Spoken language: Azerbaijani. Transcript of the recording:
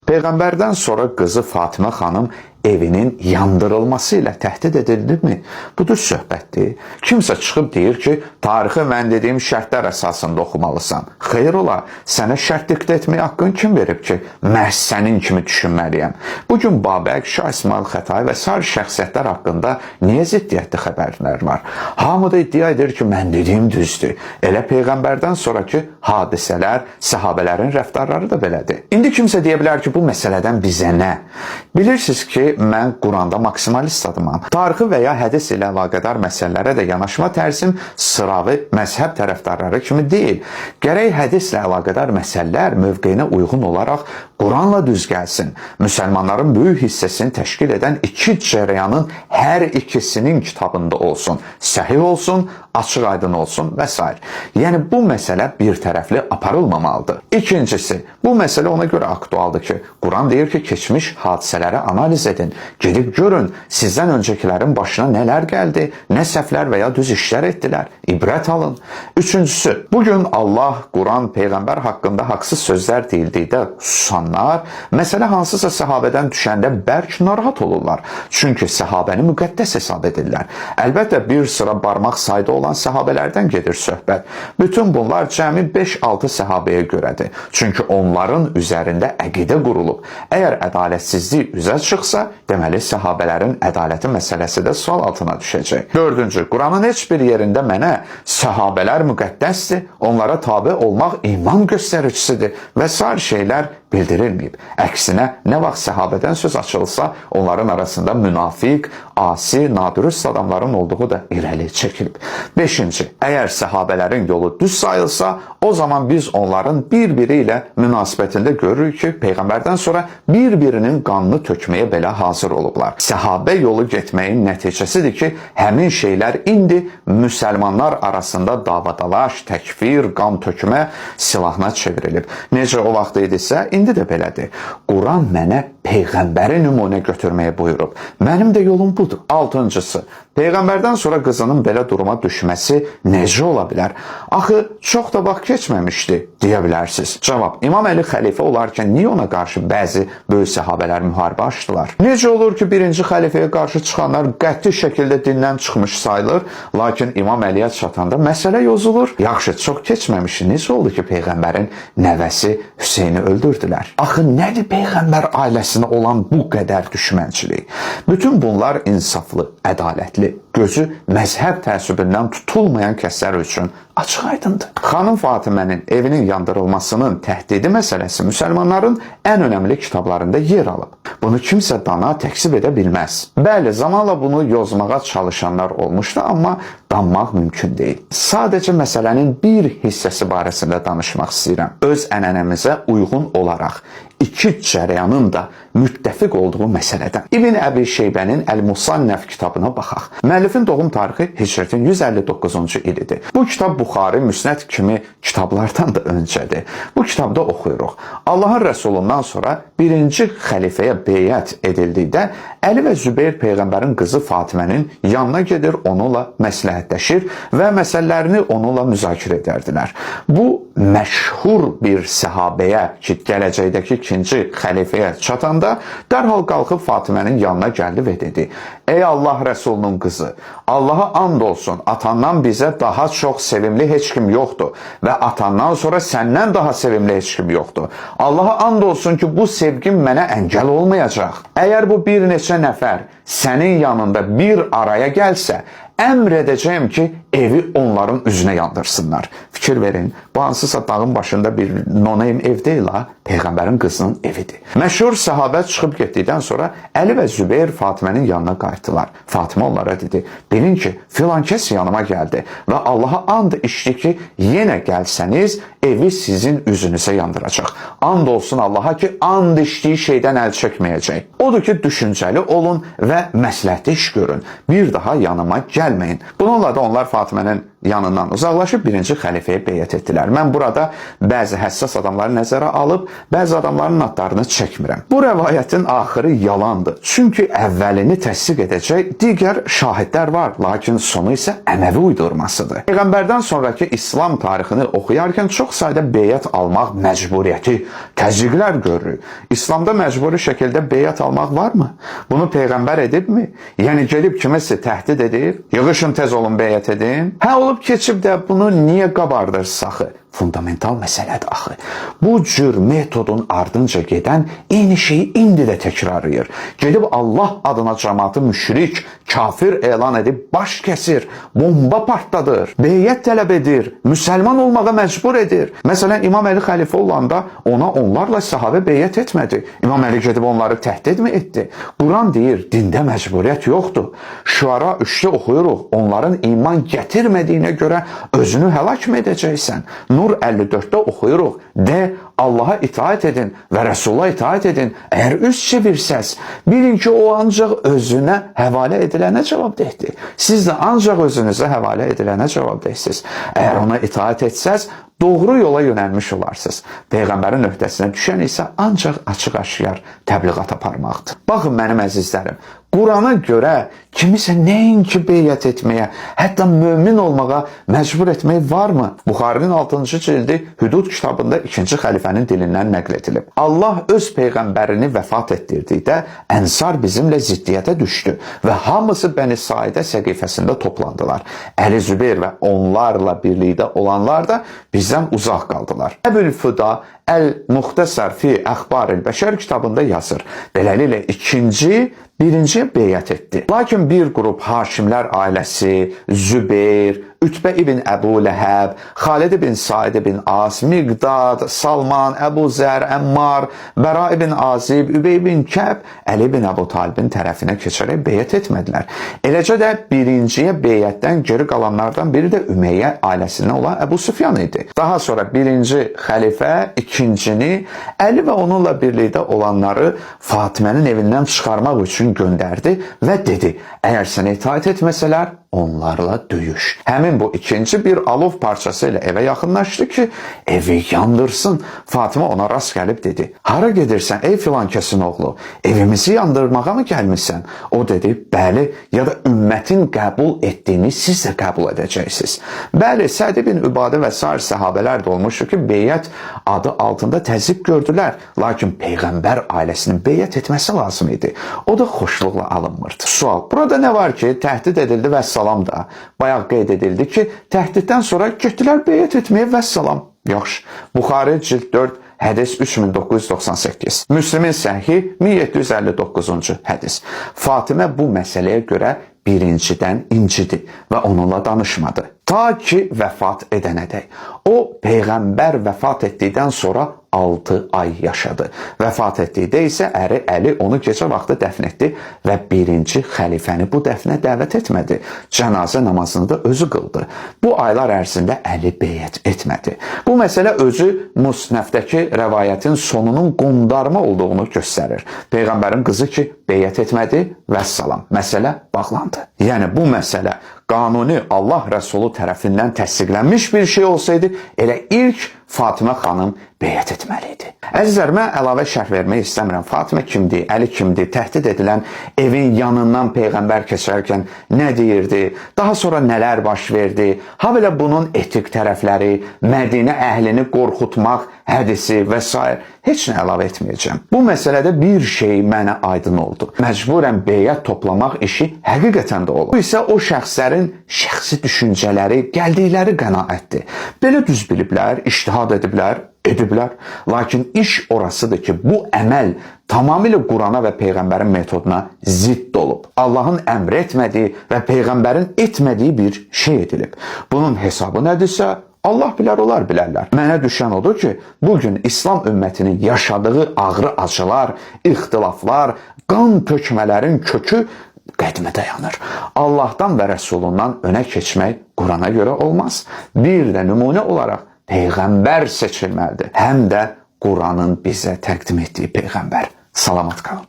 Peyğəmbərdən sonra qızı Fatimə xanım evinin yandırılması ilə təhdid edildimi? Bu düz söhbətdir. Kimsə çıxıb deyir ki, tarixi mən dediyim şərtlər əsasında oxumalısan. Xeyr ola, sənə şərt diktə etməyə haqqın kim verib ki, məhz sənin kimi düşünməliyəm? Bu gün Babək, Şah İsmayıl Xətai və sair şəxsiyyətlər haqqında niyə ziddiyyətli xəbərlər var? Hamı da iddia edir ki, mən dediyim düzdür. Elə peyğəmbərdən sonrakı hadisələr, səhabələrin rəftarları da belədir. İndi kimsə deyə bilər ki, bu məsələdən bizə nə? Bilirsiniz ki, mən Quranda maksimalist adamam. Tarixi və ya hədis ilə əlaqədar məsələlərə də yanaşma tərzim sıravi məzhəb tərəfdarları kimi deyil. Gərək hədislə əlaqədar məsələlər mövqeyinə uyğun olaraq Quranla düz gəlsin. Müsəlmanların böyük hissəsini təşkil edən iki cərəyanın hər ikisinin kitabında olsun. Səhih olsun, açıq-aydın olsun və s. Yəni bu məsələ bir tərəfli aparılmamalıdır. İkincisi, bu məsələ ona görə aktualdır ki, Quran deyir ki, keçmiş hadisələri analiz edin. Gedib görün, sizdən öncəkilərin başına nələr gəldi, nə səhvlər və ya düz işlər etdilər. İbrət alın. Üçüncüsü, bu gün Allah, Quran, peyğəmbər haqqında haqsız sözlər deyildikdə susanlar, məsələ hansısa səhabədən düşəndə bərk narahat olurlar. Çünki səhabəni müqəddəs hesab edirlər. Əlbəttə bir sıra barmaq sayda olan səhabələrdən gedir söhbət. Bütün bunlar cəmi 5-6 səhabəyə görədir. Çünki onların üzərində əqidə qurulub. Əgər ədalətsizlik üzə çıxsa, deməli səhabələrin ədaləti məsələsi də sual altına düşəcək. Dördüncü, Quranın heç bir yerində mənə səhabələr müqəddəsdir, onlara tabe olmaq iman göstəricisidir və sair şeylər bildirilməyib. Əksinə, nə vaxt səhabədən söz açılsa, onların arasında münafiq, asi, nadürüst adamların olduğu da irəli çəkilib. Beşinci, əgər səhabələrin yolu düz sayılsa, o zaman biz onların bir-biri ilə münasibətində görürük ki, peyğəmbərdən sonra bir-birinin qanını tökməyə belə hazır olublar. Səhabə yolu getməyin nəticəsidir ki, həmin şeylər indi müsəlmanlar arasında davadalaş, təkfir, qan tökmə silahına çevrilib. Necə o vaxt idisə, indi də belədir. Quran mənə peyğəmbəri nümunə götürməyə buyurub. Mənim də yolum budur. Altıncısı, peyğəmbərdən sonra qızının belə duruma düşməsi necə ola bilər? Axı çox da vaxt keçməmişdi deyə bilərsiniz. Cavab: İmam Əli xəlifə olarkən niyə ona qarşı bəzi böyük səhabələr müharibə açdılar? Necə olur ki, birinci xəlifəyə qarşı çıxanlar qəti şəkildə dindən çıxmış sayılır, lakin İmam Əliyə çatanda məsələ yozulur? Yaxşı, çox keçməmişdi. Necə oldu ki, peyğəmbərin nəvəsi Hüseyni öldürdülər? Axı nədir peyğəmbər ailəsinə olan bu qədər düşmənçilik? Bütün bunlar insaflı, ədalətli, gözü məzhəb təəssübündən tutulmayan kəslər üçün açıq-aydındır. Xanım Fatimənin evinin yandırılmasının təhdidi məsələsi müsəlmanların ən önəmli kitablarında yer alıb. Bunu kimsə dana təkzib edə bilməz. Bəli, zamanla bunu yozmağa çalışanlar olmuşdu, amma danmaq mümkün deyil. Sadəcə məsələnin bir hissəsi barəsində danışmaq istəyirəm. Öz ənənəmizə uyğun olaraq iki cərəyanın da müttəfiq olduğu məsələdən. İbn Əbi Şeybənin Əl-Musannəf kitabına baxaq. Müəllifin doğum tarixi hicrətin 159-cu ilidir. Bu kitab Buxari, Müsnəd kimi kitablardan da öncədir. Bu kitabda oxuyuruq. Allahın Rəsulundan sonra birinci xəlifəyə beyət edildikdə Əli və Zübeyir peyğəmbərin qızı Fatimənin yanına gedir, onunla məsləhətləşir və məsələlərini onunla müzakirə edərdilər. Bu məşhur bir səhabəyə ki, gələcəkdəki ikinci xəlifəyə çatanda dərhal qalxıb Fatimənin yanına gəldi və dedi: "Ey Allah Rəsulunun qızı, Allaha and olsun, atandan bizə daha çox sevimli heç kim yoxdur və atandan sonra səndən daha sevimli heç kim yoxdur. Allaha and olsun ki, bu sevgim mənə əngəl olmayacaq. Əgər bu bir neçə nəfər sənin yanında bir araya gəlsə, əmr edəcəyəm ki, evi onların üzünə yandırsınlar." Fikir verin, bu hansısa dağın başında bir no-name ev deyil ha, peyğəmbərin qızının evidir. Məşhur səhabə çıxıb getdikdən sonra Əli və Zübeyir Fatimənin yanına qayıtdılar. Fatimə onlara dedi: "Bilin ki, filan kəs yanıma gəldi və Allaha and içdi ki, yenə gəlsəniz evi sizin üzünüzə yandıracaq. And olsun Allaha ki, and içdiyi şeydən əl çəkməyəcək. Odur ki, düşüncəli olun və məsləhətli iş görün. Bir daha yanıma gəlməyin." Bununla da onlar Fatimənin yanından uzaqlaşıb birinci xəlifəyə beyət etdilər. Mən burada bəzi həssas adamları nəzərə alıb, bəzi adamların adlarını çəkmirəm. Bu rəvayətin axırı yalandır. Çünki əvvəlini təsdiq edəcək digər şahidlər var, lakin sonu isə Əməvi uydurmasıdır. Peyğəmbərdən sonrakı İslam tarixini oxuyarkən çox sayda beyət almaq məcburiyyəti, təzyiqlər görürük. İslamda məcburi şəkildə beyət almaq varmı? Bunu peyğəmbər edibmi? Yəni gedib kimisə təhdid edib, yığışın tez olun beyət edin. Hə olub keçib də bunu niyə qabardırsız axı? Fundamental məsələdir axı. Bu cür metodun ardınca gedən eyni şeyi indi də təkrarlayır. Gedib Allah adına cəmaatı müşrik, kafir elan edib baş kəsir, bomba partladır, beyət tələb edir, müsəlman olmağa məcbur edir. Məsələn, İmam Əli xəlifə olanda ona onlarla səhabə beyət etmədi. İmam Əli gedib onları təhdid mi etdi? Quran deyir, dində məcburiyyət yoxdur. Şuara 3-də oxuyuruq, onların iman gətirmədiyinə görə özünü həlak mı edəcəksən? Nur 54-də oxuyuruq, de Allaha itaat edin və Rəsula itaat edin. Əgər üz çevirsəz, bilin ki, o ancaq özünə həvalə edilənə cavabdehdir. Siz də ancaq özünüzə həvalə edilənə cavabdehsiniz. Əgər ona itaat etsəz, doğru yola yönəlmiş olarsınız. Peyğəmbərin öhdəsinə düşən isə ancaq açıq-aşkar təbliğat aparmaqdır. Baxın mənim əzizlərim, Qurana görə kimisə nəinki beyət etməyə, hətta mömin olmağa məcbur etmək varmı? Buxarinin 6-cı cildi Hüdud kitabında 2-ci xəlifənin dilindən nəql edilib. Allah öz peyğəmbərini vəfat etdirdikdə Ənsar bizimlə ziddiyyətə düşdü və hamısı Bəni Saidə səqifəsində toplandılar. Əli Zübeyir və onlarla birlikdə olanlar da bizdən uzaq qaldılar. Əbül-Füda Əl-Muxtəsər fi Əxbaril Bəşər kitabında yazır. Beləliklə ikinci birinciyə beyət etdi. Lakin bir qrup Haşimlər ailəsi, Zübeyir, Ütbə ibn Əbu Ləhəb, Xalid ibn Said ibn As, Miqdad, Salman, Əbu Zər, Əmmar, Bəra ibn Azib, Übey ibn Kəb Əli ibn Əbu Talibin tərəfinə keçərək beyət etmədilər. Eləcə də birinciyə beyətdən geri qalanlardan biri də Ümeyyə ailəsindən olan Əbu Süfyan idi. Daha sonra birinci xəlifə ikincini Əli və onunla birlikdə olanları Fatimənin evindən çıxarmaq üçün göndərdi və dedi: "Əgər sənə itaat etməsələr, onlarla döyüş." Həmin bu ikinci bir alov parçası ilə evə yaxınlaşdı ki, evi yandırsın. Fatimə ona rast gəlib dedi: "Hara gedirsən ey filan kəsin oğlu? Evimizi yandırmağa mı gəlmisən?" O dedi: "Bəli, ya da ümmətin qəbul etdiyini siz də qəbul edəcəksiniz." Bəli, Səd ibn Übadə və sair səhabələr də olmuşdu ki, beyət adı altında təzyiq gördülər. Lakin peyğəmbər ailəsinin beyət etməsi lazım idi. O da xoşluqla alınmırdı. Sual: Burada nə var ki, təhdid edildi və salam da. Bayaq qeyd edildi ki, təhdiddən sonra getdilər beyət etməyə və salam. Yaxşı. Buxari cild 4 hədis 3998. Müslimin səhih 1759-cu hədis. Fatimə bu məsələyə görə birincidən incidi və onunla danışmadı. Ta ki vəfat edənədək. O peyğəmbər vəfat etdikdən sonra 6 ay yaşadı. Vəfat etdikdə isə əri Əli onu gecə vaxtı dəfn etdi və birinci xəlifəni bu dəfnə dəvət etmədi. Cənazə namazını da özü qıldı. Bu aylar ərzində Əli beyət etmədi. Bu məsələ özü Musnəfdəki rəvayətin sonunun qondarma olduğunu göstərir. Peyğəmbərin qızı ki beyət etmədi, vəssalam. Məsələ bağlandı. Yəni bu məsələ qanuni Allah Rəsulu tərəfindən təsdiqlənmiş bir şey olsaydı, elə ilk Fatimə xanım beyət etməli idi. Əzizlər, mən əlavə şərh vermək istəmirəm. Fatimə kimdir, Əli kimdir, təhdid edilən evin yanından peyğəmbər keçərkən nə deyirdi, daha sonra nələr baş verdi, ha belə bunun etik tərəfləri, Mədinə əhlini qorxutmaq hədisi və s. heç nə əlavə etməyəcəm. Bu məsələdə bir şey mənə aydın oldu. Məcburən beyət toplamaq işi həqiqətən də olub. Bu isə o şəxslərin şəxsi düşüncələri, gəldikləri qənaətdir. Belə düz biliblər, ictihad ediblər. Lakin iş orasıdır ki, bu əməl tamamilə Qurana və peyğəmbərin metoduna zidd olub. Allahın əmr etmədiyi və peyğəmbərin etmədiyi bir şey edilib. Bunun hesabı nədirsə, Allah bilər, onlar bilərlər. Mənə düşən odur ki, bugün İslam ümmətinin yaşadığı ağrı acılar, ixtilaflar, qan tökmələrin kökü qədimə dayanır. Allahdan və Rəsulundan önə keçmək Qurana görə olmaz. Bir də nümunə olaraq peyğəmbər seçilməlidir. Həm də Quranın bizə təqdim etdiyi peyğəmbər. Salamat qalın.